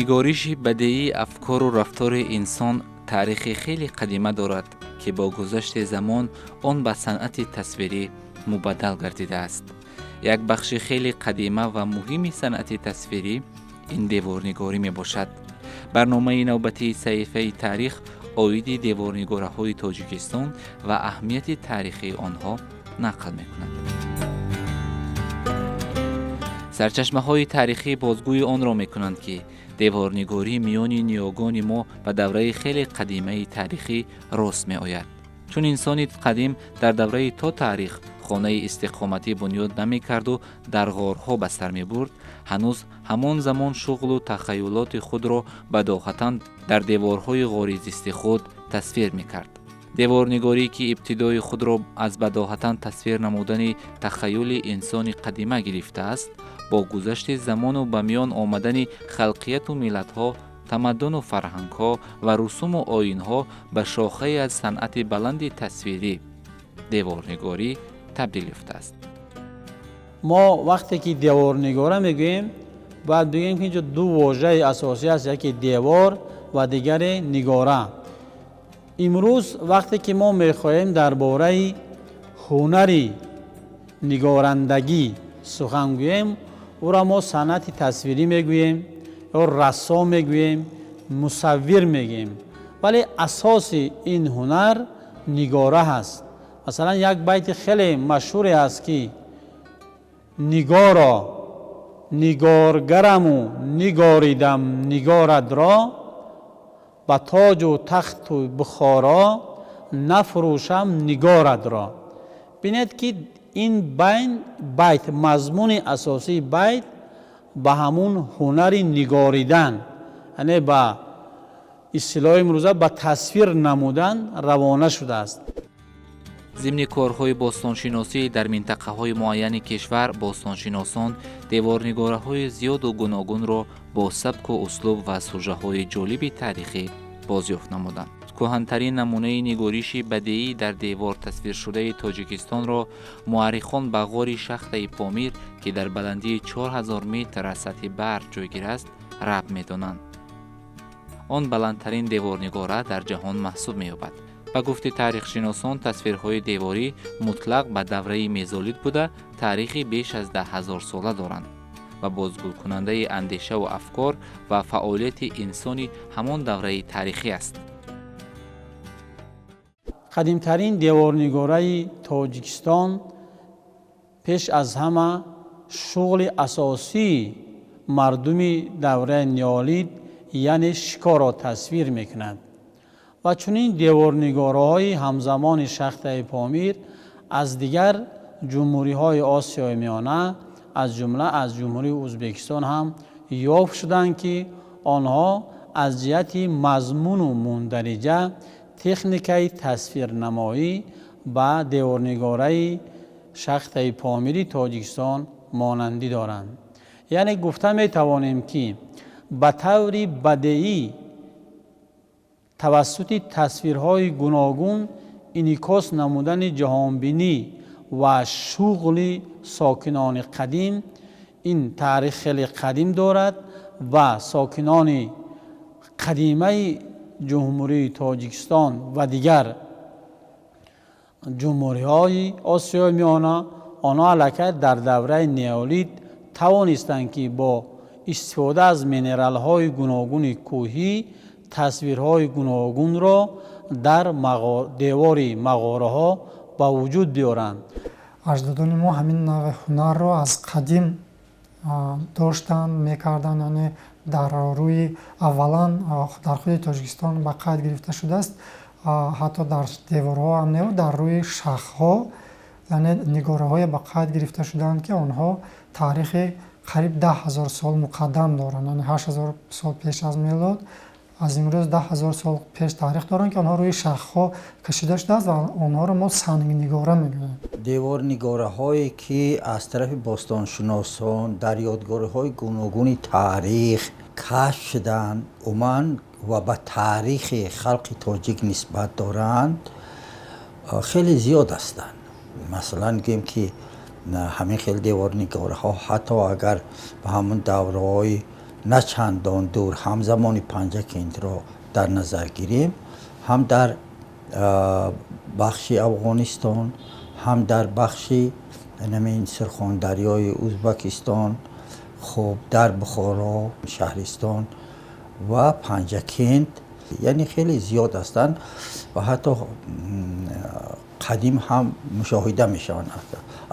Нигориши бадеии афкору рафтори инсон таърихи хеле қадима дорад, ки бо гузашти замон он ба санъати тасвирӣ мубаддал гардидааст. Як бахши хеле қадима ва муҳими санъати тасвирӣ ин деворнигорӣ мебошад. Барномаи навбатии «Саҳифаи таърих» оиди деворнигораҳои Тоҷикистон ва аҳамияти таърихии онҳо нақл мекунад. Сарчашмаҳои таърихӣ бозгӯи онро мекунанд, ки деворнигорӣ миёни ниёгони мо ба давраи хеле қадимаи таърихӣ рост меояд, чун инсони қадим дар давраи то таърих хонаи истиқоматӣ бунёд намекарду дар ғорҳо ба сар мебурд. Ҳанӯз ҳамон замон шуғлу тахаюлоти худро бадоҳатан дар деворҳои ғори зисти худ тасвир мекард. Деворнигорӣ, ки ибтидои худро аз бадоҳатан тасвир намудани тахаюли инсони қадима гирифтааст, бо гузашти замону ба миён омадани халқияту миллатҳо, тамаддуну фарҳангҳо ва русуму оинҳо ба шохае аз санъати баланди тасвирӣ деворнигорӣ табдил ёфтааст. Мо вақте ки деворнигора мегӯем, бояд бигӯем, ки инҷо ду вожаи асосӣ аст: яке девор ва дигаре нигора. Имрӯз вақте ки мо мехоҳем дар бораи ҳунари нигорандагӣ сухан гӯем, ӯро мо санъати тасвирӣ мегӯем ё рассом мегӯем, мусаввир мегӯем, вале асоси ин ҳунар нигора ҳаст. Масалан, як байти хеле машҳуре ҳаст, ки нигоро нигоргараму нигоридам нигоратро, ба тоҷу тахту Бухоро нафурӯшам нигоратро. Бинед, ки ин байн байт, мазмуни асосии байт ба ҳамун ҳунари нигоридан, яъне ба истилоҳи имрӯза ба тасвир намудан равона шудааст. Зимни корҳои бостоншиносӣ дар минтақаҳои муайяни кишвар бостоншиносон деворнигораҳои зиёду гуногунро бо сабку услуб ва сужаҳои ҷолиби таърихӣ бозёфт намуданд. Кӯҳантарин намунаи нигориши бадеӣ дар девор тасвиршудаи Тоҷикистонро муаррихон ба ғори шахтаи Помир, ки дар баландии 4000 метр аз сатҳи баҳр ҷойгир аст, рабт медонанд. Он баландтарин деворнигора дар ҷаҳон маҳсуб меёбад. Ба гуфти таърихшиносон, тасвирҳои деворӣ мутлақ ба давраи мезолит буда, таърихи беш аз 10 000 сола доранд ва бозгӯкунандаи андешаву афкор ва фаъолияти инсони ҳамон давраи таърихӣ аст. Қадимтарин деворнигораи Тоҷикистон пеш аз ҳама шуғли асосии мардуми давраи неолит, яъне шикорро тасвир мекунад ва чунин деворнигораҳои ҳамзамони шахтаи Помир аз дигар ҷумҳуриҳои Осиёи Миёна, аз ҷумла аз Ҷумҳурии Ӯзбекистон ҳам ёфт шуданд, ки онҳо аз ҷиҳати мазмуну мундариҷа, техникаи тасвирнамоӣ ба деворнигораи шахтаи Помири Тоҷикистон монандӣ доранд. Яъне гуфта метавонем, ки ба таври бадеӣ тавассути тасвирҳои гуногун инъикос намудани ҷаҳонбинӣ ва шуғли сокинони қадим, ин таърих хеле қадим дорад ва сокинони қадимаи Ҷумҳурии Тоҷикистон ва дигар ҷумҳуриҳои Осиёи Миёна, онҳо аллакай дар давраи неолит тавонистанд, ки бо истифода аз минералҳои гуногуни кӯҳӣ тасвирҳои гуногунро дар девори мағораҳо ба вуҷуд биёранд. Аҷдодони мо ҳамин навъи ҳунарро аз қадим доштанд, мекарданд. Яъне дар рӯи аввалан дар худи Тоҷикистон ба қайд гирифта шудааст, ҳатто дар деворҳо ҳам не, дар рӯи шахҳо, яъне нигораҳое ба қайд гирифта шудаанд, ки онҳо таърихи қариб 10 000 сол муқаддам доранд, яъне 8000 сол пеш аз мелод, аз имрӯз 10 000 сол пеш таърих доранд, ки онҳо рӯи шахҳо кашида шудааст ва онҳоро мо сангнигора мегӯем. Деворнигораҳое, ки аз тарафи бостоншиносон дар ёдгориҳои гуногуни таърих кашф шуданд, умуман ва ба таърихи халқи тоҷик нисбат доранд, хеле зиёд ҳастанд. Масалан, гӯем, ки ҳамин хел деворнигораҳо, ҳатто агар ба ҳамон давраҳои На чандон дур, ҳам замони Панҷакентро дар назар гирем, ҳам дар бахши Афғонистон, ҳам дар бахши намин Сирхондарёи Узбакистон, хуб, дар Бухоро, Шаҳристон ва Панҷакент, яъне хеле зиёд ҳастанд ва ҳатто қадим ҳам мушоҳида мешаванд,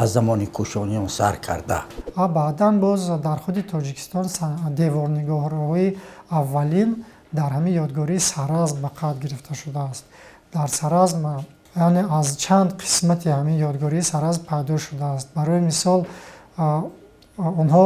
аз замони Кушониён сар карда. Баъдан боз дар худи Тоҷикистон деворнигоҳҳои аввалин дар ҳамин ёдгории Саразм ба қайд гирифта шудааст. Дар Саразм, яъне аз чанд қисмати ҳамин ёдгории Саразм пайдо шудааст. Барои мисол, онҳо,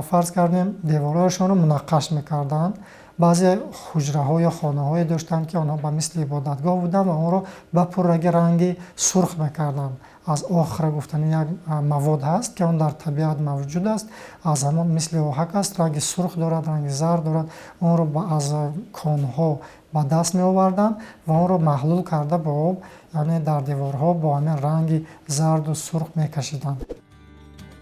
фарз кардем, деворҳояшонро мунаққаш мекарданд. Баъзе ҳуҷраҳо ё хонаҳое доштанд, ки онҳо ба мисли ибодатгоҳ буданд ва онро ба пурраги ранги сурх мекарданд. Аз охра гуфтани як мавод ҳаст, ки он дар табиат мавҷуд аст, аз ҳамон мисли оҳак аст, ранги сурх дорад, ранги зард дорад. Онро аз конҳо ба даст меоварданд ва онро маҳлул карда бо об, яъне дар деворҳо бо ҳамин ранги зарду сурх мекашиданд.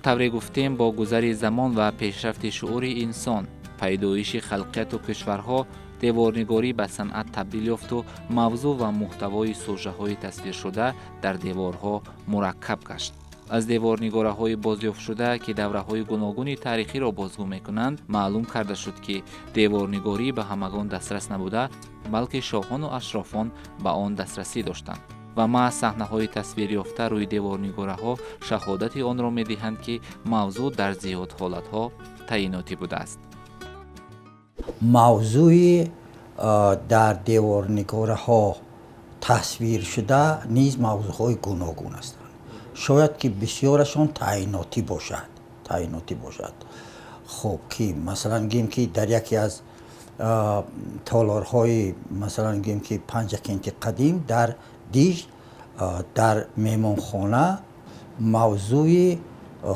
Тавре гуфтем, бо гузари замон ва пешрафти шуъури инсон, пайдоиши халқияту кишварҳо, деворнигорӣ ба санъат табдил ёфту мавзӯъ ва муҳтавои сужаҳои тасвиршуда дар деворҳо мураккаб гашт. Аз деворнигораҳои бозёфтшуда, ки давраҳои гуногуни таърихиро бозгӯ мекунанд, маълум карда шуд, ки деворнигорӣ ба ҳамагон дастрас набуда, балки шоҳону ашрофон ба он дастрасӣ доштанд ва маҳз саҳнаҳои тасвирёфта рӯи деворнигораҳо шаҳодати онро медиҳанд, ки мавзӯъ дар зиёд ҳолатҳо таъйинотӣ будааст. Мавзӯи дар деворнигораҳо тасвиршуда низ мавзӯъҳои гуногун ҳастанд. Шояд ки бисёрашон таъйинотӣ бошад. Хуб, ки масалан гӯем, ки дар яке аз толорҳои, масалан гӯем, ки Панҷакенти қадим, дар диж, дар меҳмонхона мавзӯи,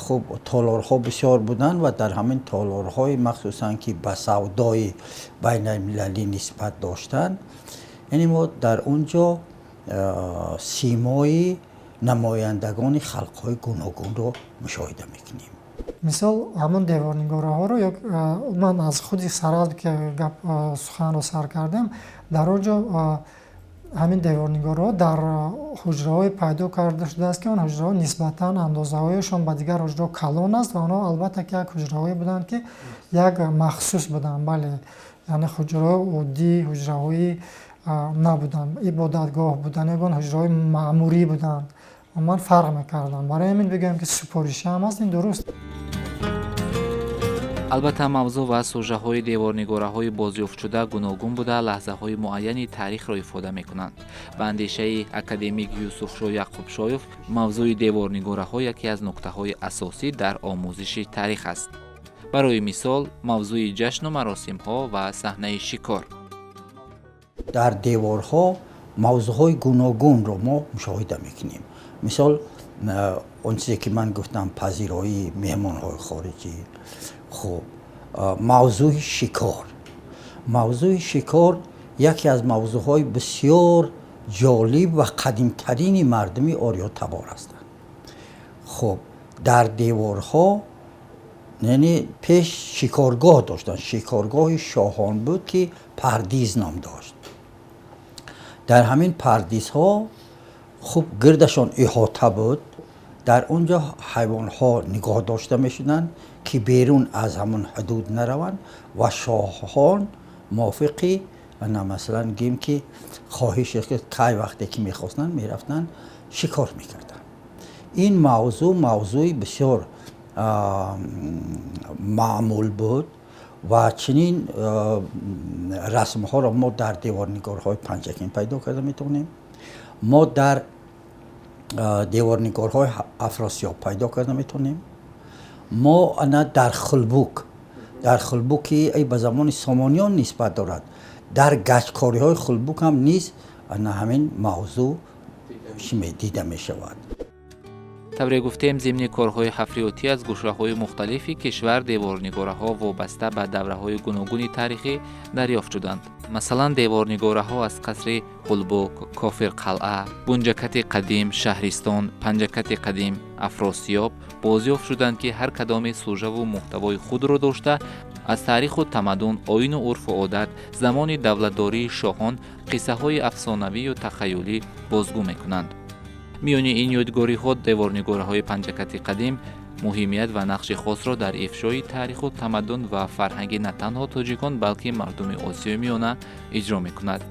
хуб, толорҳо бисёр буданд ва дар ҳамин толорҳои махсусан, ки ба савдои байналмилалӣ нисбат доштанд, яъне мо дар он ҷо симои намояндагони халқҳои гуногунро мушоҳида мекунем. Мисол, ҳамон деворнигораҳоро ё ман аз худи Саразм ки гап суханро сар кардем, дар он ҷо ҳамин деворнигорҳо дар ҳуҷраҳое пайдо карда шудааст, ки он ҳуҷраҳо нисбатан андозаҳояшон ба дигар ҳуҷраҳо калон аст ва онҳо албатта ки як ҳуҷраҳое буданд, ки як махсус буданд. Бале, яъне ҳуҷраҳои оддӣ ҳуҷраҳои набуданд, ибодатгоҳ буданд, ягон ҳуҷраҳои маъмурӣ буданд, умуман фарқ мекарданд. Барои ҳамин бигӯем, ки супоришӣ ҳам аст, ин дуруст. Албатта, мавзӯъ ва сужаҳои деворнигораҳои бозёфтшуда гуногун буда, лаҳзаҳои муайяни таърихро ифода мекунанд. Ба андешаи академик Юсуфшо Яқубшоев, мавзӯи деворнигораҳо яке аз нуктаҳои асосӣ дар омӯзиши таърих аст. Барои мисол, мавзӯи ҷашну маросимҳо ва саҳнаи шикор. Дар деворҳо мавзӯъҳои гуногунро мо мушоҳида мекунем. Мисол, он чизе ки ман гуфтам, пазироии меҳмонҳои хориҷӣ, хуб, мавзӯи шикор. Мавзӯи шикор яке аз мавзӯъҳои бисёр ҷолиб ва қадимтарини мардуми ориётабор ҳастанд. Хуб, дар деворҳо, яъне пеш шикоргоҳ доштанд. Шикоргоҳи шоҳон буд, ки пардиз ном дошт. Дар ҳамин пардизҳо, хуб, гирдашон иҳота буд. Дар он ҷо ҳайвонҳо нигоҳ дошта мешуданд, ки берун аз ҳамон ҳудуд нараванд ва шоҳон мувофиқи, масалан гӯем, ки хоҳише кай вақте ки мехостанд, мерафтанд, шикор мекарданд. Ин мавзӯъ мавзӯи бисёр маъмул буд ва чунин расмҳоро мо дар деворнигорҳои Панҷакент пайдо карда метавонем, мо дар деворнигорҳои Афросиёб пайдо карда метавонем, мо ана дар Хулбук, дар Хулбук, ки ба замони Сомониён нисбат дорад, дар гачкориҳои Хулбук ҳам низ ана ҳамин мавзӯъ дида мешавад. Тавре гуфтем, зимни корҳои ҳафриётӣ аз гӯшаҳои мухталифи кишвар деворнигораҳо вобаста ба давраҳои гуногуни таърихӣ дарёфт шуданд. Масалан, деворнигораҳо аз қасри Хулбук, Кофирқалъа, Бунҷакати қадим, Шаҳристон, Панҷакати қадим, Афросиёб бозёфт шуданд, ки ҳар кадоме сужаву муҳтавои худро дошта, Аз таъриху тамаддун, оину урфу одат, замони давлатдории шоҳон, қиссаҳои афсонавию тахаюлӣ бозгӯ мекунанд. Миёни ин ёдгориҳо деворнигораҳои Панҷакати қадим муҳимият ва нақши хосро дар ифшои таъриху тамаддун ва фарҳанги на танҳо тоҷикон, балки мардуми Осиёи Миёна иҷро мекунад.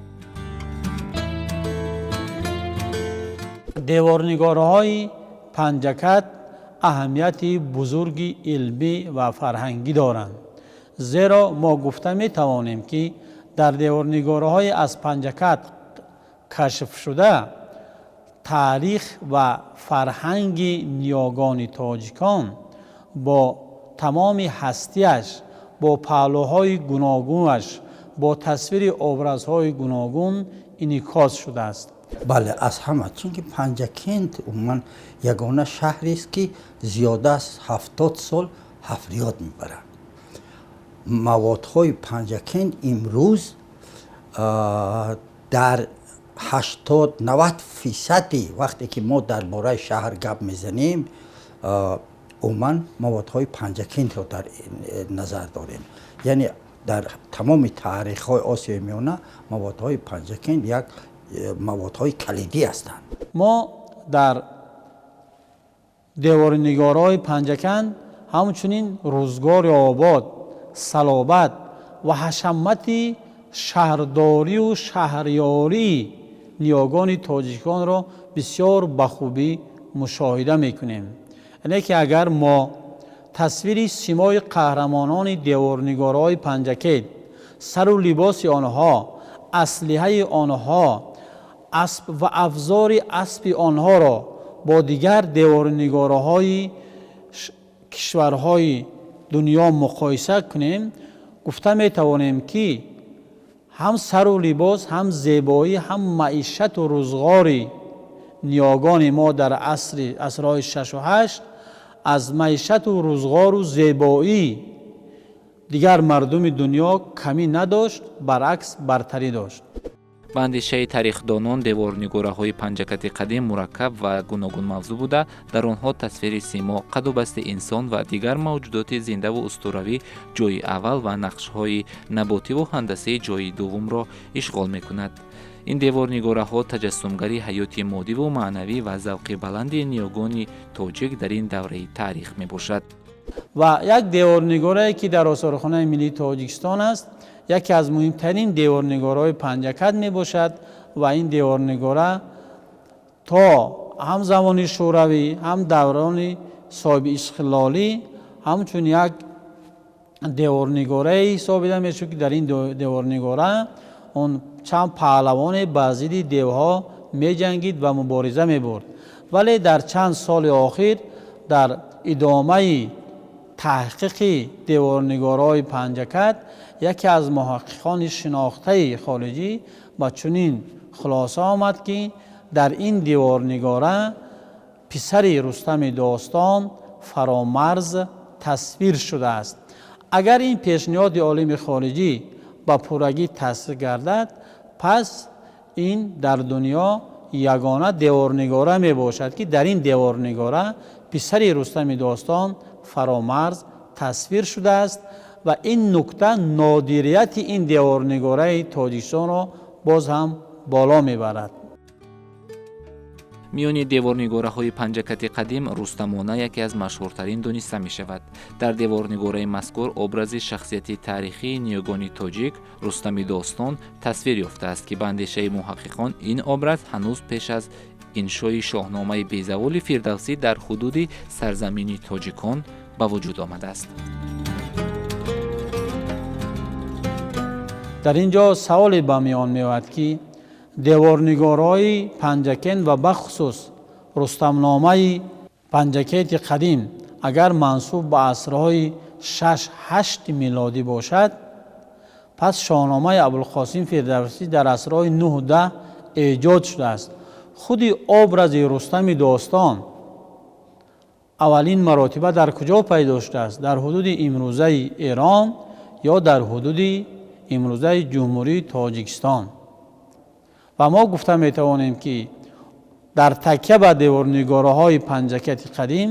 Деворнигораҳои Панҷакат аҳамияти бузурги илмӣ ва фарҳангӣ доранд, зеро мо гуфта метавонем, ки дар деворнигораҳои аз Панҷакат кашфшуда таърих ва фарҳанги ниёгони тоҷикон бо тамоми ҳастиаш, бо паҳлӯҳои гуногунаш, бо тасвири образҳои гуногун инъикос шудааст. Бале, аз ҳама, чунки Панҷакент умуман ягона шаҳрест, ки зиёда аз 70 сол ҳафриёт мебарад. Маводҳои Панҷакент имрӯз дар 80-90 фисади, вақте ки мо дар бораи шаҳр гап мезанем, умуман маводҳои Панҷакентро дар назар дорем. Яъне дар тамоми таърихҳои Осиёи Миёна маводҳои Панҷакент як маводҳои калидӣ ҳастанд. Мо дар деворнигорҳои Панҷакент ҳамчунин рӯзгори обод, салобат ва ҳашамати шаҳрдорию шаҳрёрии ниёгони тоҷиконро бисёр ба хубӣ мушоҳида мекунем. Яъне ки агар мо тасвири симои қаҳрамонони деворнигорҳои Панҷакент, сару либоси онҳо, аслиҳаи онҳо, асп ва афзори аспи онҳоро бо дигар деворнигораҳои кишварҳои дунё муқоиса кунем, гуфта метавонем, ки ҳам сару либос, ҳам зебоӣ, ҳам маишату рӯзғори ниёгони мо дар асрҳои 6-8 аз маишату рӯзғору зебоӣ дигар мардуми дунё камӣ надошт, баръакс бартарӣ дошт. Ба андешаи тарихдонон, деворнигораҳои Панҷакати қадим мураккаб ва гуногунмавзӯъ буда, дар онҳо тасвири симо, қаду басти инсон ва дигар мавҷудоти зиндаву устуравӣ ҷойи аввал ва нақшҳои наботиву ҳандасӣ ҷойи дуввумро ишғол мекунад. Ин деворнигораҳо таҷассумгари ҳаёти моддиву маънавӣ ва завқи баланди ниёгони тоҷик дар ин давраи таърих мебошад. Ва як деворнигорае, ки дар Осорхонаи миллии Тоҷикистон аст, яке аз муҳимтарин деворнигораҳои Панҷакат мебошад ва ин деворнигора то ҳам замони шӯравӣ, ҳам даврони соҳиби истиқлолӣ ҳамчун як деворнигорае ҳисобида мешуд, ки дар ин деворнигора он чанд паҳлавоне ба зидди девҳо меҷангид ва мубориза мебурд. Вале дар чанд соли охир дар идомаи таҳқиқи деворнигораҳои Панҷакат яке аз муҳаққиқони шинохтаи хориҷӣ ба чунин хулоса омад, ки дар ин деворнигора писари Рустами достон Фаромарз тасвир шудааст. Агар ин пешниҳоди олими хориҷӣ ба пуррагӣ тасдиқ гардад, пас ин дар дунё ягона деворнигора мебошад, ки дар ин деворнигора писари Рустами достон Фаромарз тасвир шудааст ва ин нукта нодирияти ин деворнигораи Тоҷикистонро боз ҳам боло мебарад. Миёни деворнигораҳои Панҷакати қадим Рустамона яке аз машҳуртарин дониста мешавад. Дар деворнигораи мазкур образи шахсияти таърихии ниёгони тоҷик Рустами достон тасвир ёфтааст, ки ба андешаи муҳаққиқон ин образ ҳанӯз пеш аз иншои шоҳномаи безаволи Фирдавсӣ дар ҳудуди сарзамини тоҷикон ба вуҷуд омадааст. Дар ин ҷо саволе ба миён меояд, ки деворнигорҳои Панҷакент ва бахусус Рустамномаи Панҷакенти қадим агар мансуб ба асрҳои 6-8 милодӣ бошад, пас шоҳномаи Абулқосим Фирдавсӣ дар асрҳои 9-10 эҷод шудааст. Худи образи Рустами достон аввалин маротиба дар куҷо пайдо шудааст? Дар ҳудуди имрӯзаи Эрон ё дар ҳудуди имрӯзаи Ҷумҳурии Тоҷикистон. Ва мо гуфта метавонем, ки дар такя ба деворнигораҳои Панҷакати қадим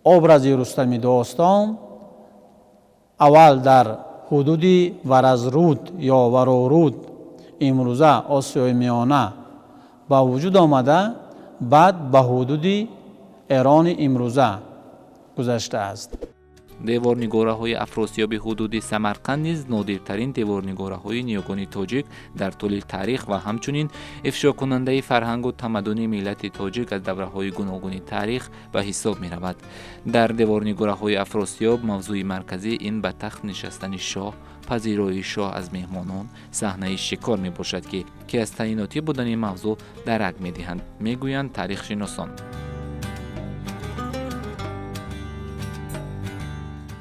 образи Рустами достон Аввал дар ҳудуди Варазруд ё Вароруд, имрӯза Осиёи Миёна, ба вуҷуд омада, баъд ба ҳудуди Эрони имрӯза гузаштааст. Деворнигораҳои Афросиёби ҳудуди Самарқанд низ нодиртарин деворнигораҳои ниёгони тоҷик дар тӯли таърих ва ҳамчунин ифшокунандаи фарҳангу тамаддуни миллати тоҷик аз давраҳои гуногуни таърих ба ҳисоб меравад. Дар деворнигораҳои Афросиёб мавзӯи марказӣ ин ба тахт нишастани шоҳ, пазироии шоҳ аз меҳмонон, саҳнаи шикор мебошад, ки аз таъинотӣ будани мавзӯъ дарак медиҳанд, мегӯянд таърихшиносон.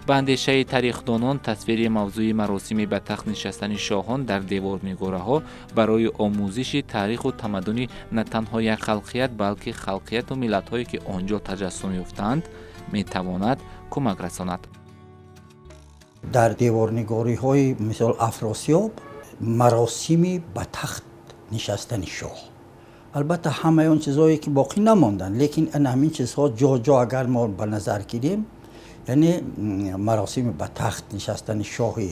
Ба андешаи тарихдонон, тасвири мавзӯи маросими ба тахт нишастани шоҳон дар деворнигораҳо барои омӯзиши таъриху тамаддуни на танҳо як халқият, балки халқияту миллатҳое, ки он ҷо таҷассум ёфтаанд, метавонад кӯмак расонад. Дар деворнигориҳои мисол Афросиёб маросими ба тахт нишастани шоҳ, албатта ҳамаи он чизҳое ки боқӣ намонданд, лекин ин ҳамин чизҳо ҷо-ҷо агар мо ба назар гирем, яъне маросими ба тахт нишастани шоҳи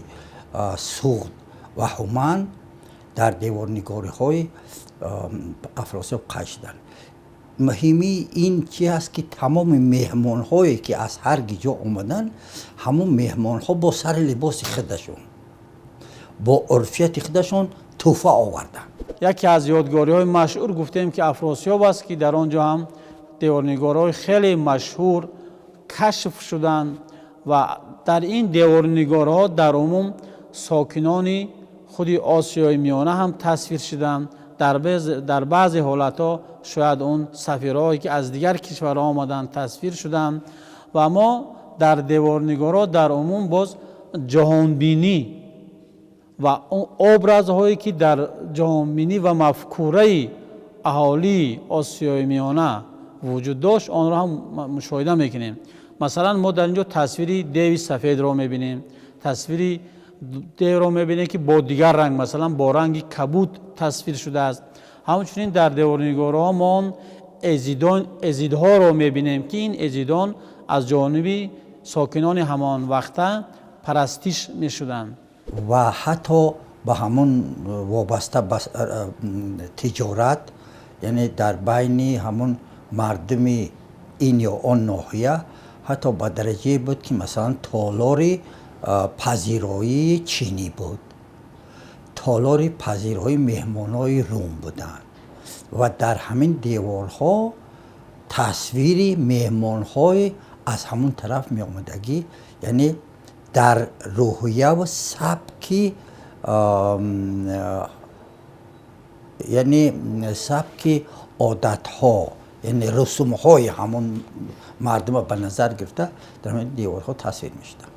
Суғд ва Ҳуман дар деворнигориҳои Афросиёб қайд шуданд. Муҳимии ин чи аст, ки тамоми меҳмонҳое ки аз ҳар ҷо омаданд, ҳамон меҳмонҳо бо сари либоси худашон, бо урфияти худашон тӯҳфа оварданд. Яке аз ёдгориҳои машҳур гуфтем, ки Афросиёб аст, ки дар он ҷо ҳам деворнигорҳои хеле машҳур кашф шуданд ва дар ин деворнигорҳо дар умум сокинони худи Осиёи Миёна ҳам тасвир шуданд. Дар баъзе ҳолатҳо шояд он сафирҳое ки аз дигар кишварҳо омаданд тасвир шуданд ва мо дар деворнигорҳо дар умум боз ҷаҳонбинӣ ва образҳое ки дар ҷаҳонбинӣ ва мафкураи аҳолии Осиёи Миёна вуҷуд дошт, онро ҳам мушоҳида мекунем. Масалан, мо дар ин ҷо тасвири деви сафедро мебинем, тасвири девро мебинем, ки бо дигар ранг, масалан бо ранги кабуд тасвир шудааст. Ҳамчунин дар деворнигорҳо мо он эзидҳоро мебинем, ки ин эзидон аз ҷониби сокинони ҳамон вақта парастиш мешуданд. Ва ҳатто ба ҳамон вобаста ба тиҷорат, яъне дар байни ҳамон мардуми ин ё он ноҳия, ҳатто ба дараҷае буд, ки масалан толори пазироии чинӣ буд, толори пазироии меҳмонҳои рум буданд ва дар ҳамин деворҳо тасвири меҳмонҳои аз ҳамон тараф меомадагӣ, яъне дар рӯҳияву сабки, яъне сабки одатҳо, яъне русумҳои ҳамон мардума ба назар гирифта дар ҳамин деворҳо тасвир мешуданд.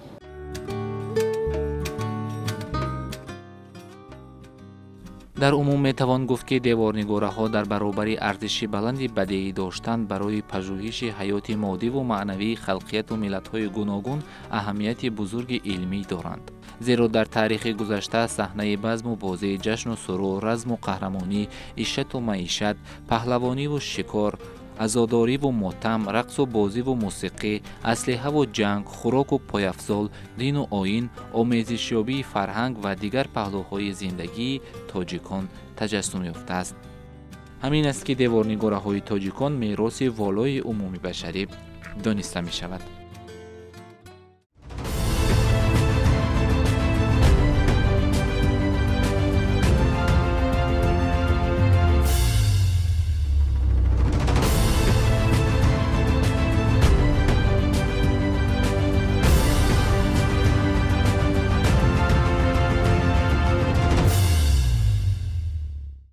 Дар умум метавон гуфт, ки деворнигораҳо дар баробари арзиши баланди бадеӣ доштан барои пажӯҳиши ҳаёти моддиву маънавии халқияту миллатҳои гуногун аҳамияти бузурги илмӣ доранд. Зеро дар таърихи гузашта саҳнаи базму бозӣ, ҷашну сурур, разму қаҳрамонӣ, ишрату маишат, паҳлавониву шикор, азодориву мотам, рақсу бозиву мусиқӣ, аслиҳаву ҷанг, хӯроку пойафзол, дину оин, омезишёбии фарҳанг ва дигар паҳлӯҳои зиндагии тоҷикон таҷассум ёфтааст. Ҳамин аст, ки деворнигораҳои тоҷикон мероси волои умумибашарӣ дониста мешавад.